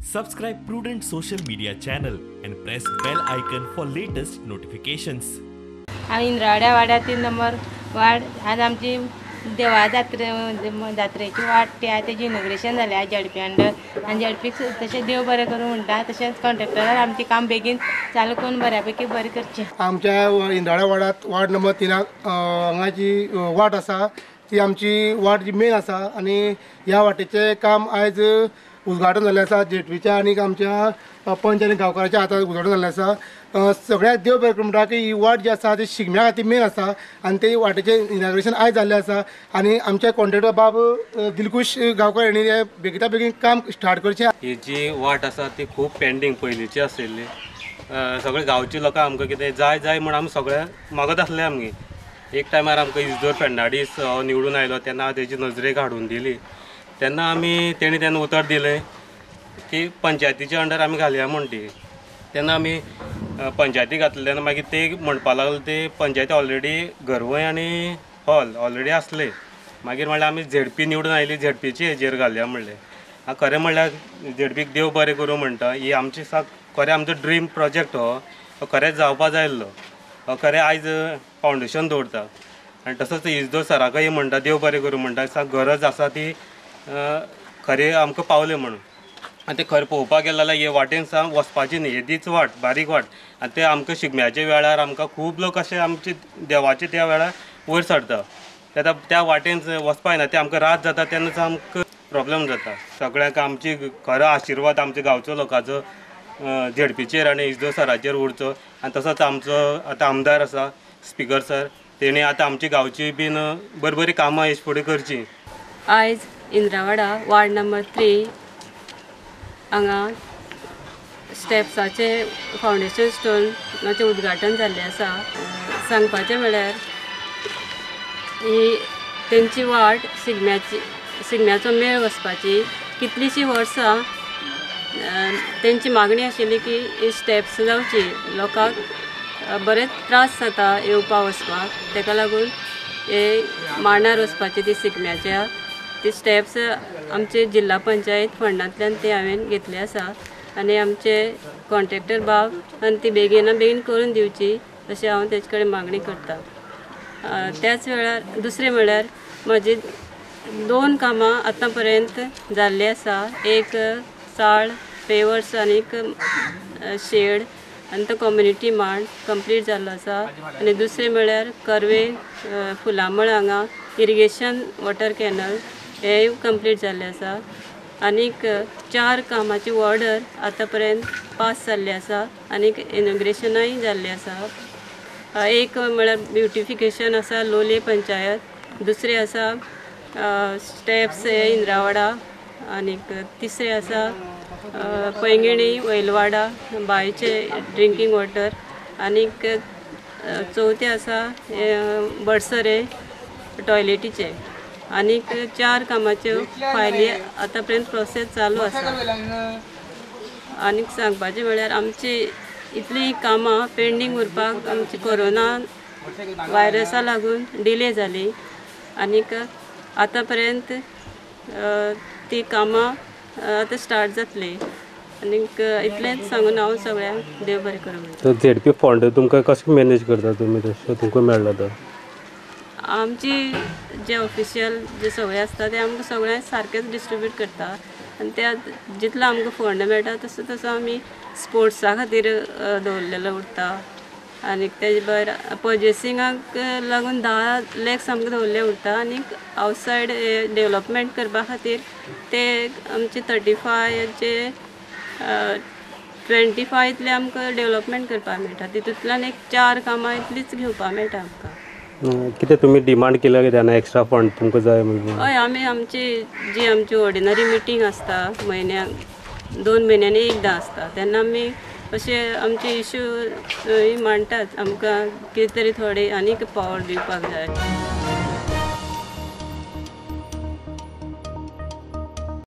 Subscribe Prudent Social Media channel and press bell icon for latest notifications. हांव इंद्रावाड्या वाड्यार 3 number ward. आज आमची देवा जात्रेची वाट ती आहा तेजी इनॉग्रेशन जालें आज झेडपी अंडर. आनी झेडपीक तशें देव बरें करूं म्हणटा, तशेंच कॉन्ट्रॅक्टरान आमचें काम बेगीन चालू करून बऱ्या पैकी बरें करचें. आमच्या इंद्रावाड्या वाड्यांत वार्ड नंबर 3 हांगा जी वाट आसा ती आमची वाट जी मेन आसा आनी ह्या वाटेचें काम आयज उद्घाटन जाल्लें आसा. झेडपीच्या आनी आमच्या पंच आनी गांवकाराच्या हातान उद्घाटन जाल्लें आसा. सगळ्याक देव बरें करूं म्हणटा की ही वाट जी आसा ती शिगम्या खातीर मेन आसा आनी ते वाटेचें इनॉग्रेशन आयज जाल्लें आसा. आनी आमचे कॉन्ट्रॅक्टर बाब दिलकुश गांवकार हांणी हें बेगिना बेगीन काम स्टार्ट करचें. ही जी वाट आसा ती खूब पेंडींग पयलींची आशिल्ली. सगळे गांवचे लोकां आमकां कितें जाय जाय म्हूण आमी सगळे मागत आसले. आमगे एक टायमार आमकां इजदोर फेर्नाडीस निवडून आयलो तेन्ना तेजी नजरेक हाडून दिली. तेन्ना आमी तेणी तेन्ना उतर दिलें की पंचायतीच्या अंडर आमी घालया म्हूण ती. तेन्ना आमी पंचायती घातले तेन्ना मागीर ते म्हणपा लागले ते पंचायती ऑलरेडी घरवय आनी हॉल ऑलरेडी आसले. मागीर म्हणल्यार आमी झेडपी निवडून आयली, झेडपीची हेजेर घालया म्हणलें. खरें म्हणल्यार झेडपीक देव बरें करूं म्हणटा. ही आमची खरें आमचो ड्रीम प्रोजेक्ट हो खरेंच जावपा जाय आसलो. खरें आयज फावंडेशन दवरता आनी तसोच इजदोर सराकय म्हणटा देव बरें करूं म्हणटा. गरज आसा ती खरें आमकां पावलें म्हणून. आनी तें खरें पळोवपाक गेलें जाल्यार हे वाटेन सावन वचपाची न्ही, येदीच वाट बारीक वाट. आनी ते आमकां शिगम्याच्या वेळार आमकां खूब लोक अशे आमचे देवाचे त्या वेळार वयर सरता. तेन्ना त्या वाटेन वचपाक येना, ते आमकां रात जाता तेन्ना आमकां प्रोब्लम जाता. सगळ्यांक आमची खरो आशिर्वाद आमच्या गांवचो लोकांचो झेडपीचेर आनी इजदोर सराचेर उरचो. आनी तसोच आमचो आतां आमदार आसा स्पिकर सर, तेणी आतां आमची गांवची बीन बरी बरी कामां हेच फुडें करची. आयज इंद्रावाडा वार्ड नंबर 3 हांगा स्टेप्साचे फावंडेशन स्टोनाचें उद्घाटन जाल्लें आसा. सांगपाचें म्हळ्यार ही तेंची वाट शिगम्याचो मेळ वचपाची कितलींशीं वर्सां तेंची मागणी आशिल्ली की ही स्टेप्स जावची. लोकांक बरेच त्रास जाता येवपा वचपाक, तेका लागून हे मांडार वचपाची ती शिगम्याच्या ती स्टेप्स आमचे जिल्हा पंचायत फंडांतल्यान ते हांवें घेतले आसा. आनी आमचे कॉन्ट्रॅक्टर बाब आनी ती बेगिना बेगीन करून दिवची अशें हांव तेजे कडेन मागणी करता. त्याच वेळार दुसरें म्हळ्यार म्हजी 2 कामां आतां पर्यंत जाल्लीं आसा. एक चाळ पेवर्स आनीक शेड आनी तो कम्युनिटी मांड कंप्लीट जाल्लो आसा. आनी दुसरें म्हळ्यार कर्वे फुलामळ हांगा इरिगेशन वॉटर कॅनल हेंय कंप्लीट जाल्लें आसा. आनीक 4 कामाची ऑर्डर आतां पर्यंत पास जाल्ली आसा आनीक इनॉग्रेशनय जाल्लें आसा. एक म्हळ्यार ब्युटिफिकेशन आसा लोलये पंचायत, दुसरें आसा स्टेप्स हे इंद्रावाडा, आनीक तिसरें आसा पैंगिणी वैलवाडा बांयचे ड्रिंकींग वॉटर, आनीक चवथें आसा बडसरे टॉयलेटीचे. आनीक 4 कामाच्यो फायली आतां पर्यंत प्रोसेस चालू आसा. आनीक सांगपाचें म्हळ्यार आमची इतलीं कामां पेंडींग उरपाक आमची कोरोना व्हायरसा लागून डिले जाली. आनीक आतां पर्यंत ती कामां आतां स्टार्ट जातली. आनीक इतलेंच सांगून हांव सगळ्यांक देव बरें करूं म्हणटा. झेडपी फंड तुमकां कशें मॅनेज करता तुमी, तशें तुमकां मेळ्ळा तो? आमची जे ऑफिशियल जे सगळे आसता ते आमकां सगळ्यांक सारकेच डिस्ट्रिब्यूट करता. आनी त्या जितलो आमकां फंड मेळटा तसो तसो आमी स्पोर्ट्सा खातीर दवरलेलो उरता. आनी तेजे भायर पर्चेसिंगाक लागून 10 लॅक्स आमकां दवरले उरता. आनीक आवटसायड डेवलपमेंट करपा खातीर ते आमचे 35 25 इतले आमकां डेवलपमेंट करपाक मेळटा. तितूंतल्यान एक 4 कामां इतलीच घेवपाक मेळटा आमकां. कितें तुमी डिमांड केल्या कितें एक्स्ट्रा फंड तुमकां जाय म्हणून? हय, आमी आमची जी आमची ऑर्डिनरी मिटींग आसता म्हयन्याक 2 म्हयन्यांनी एकदां आसता तेन्ना आमी अशे आमचे इश्यू मांडटात. आमकां कितें तरी थोडे आनीक पावर दिवपाक जाय.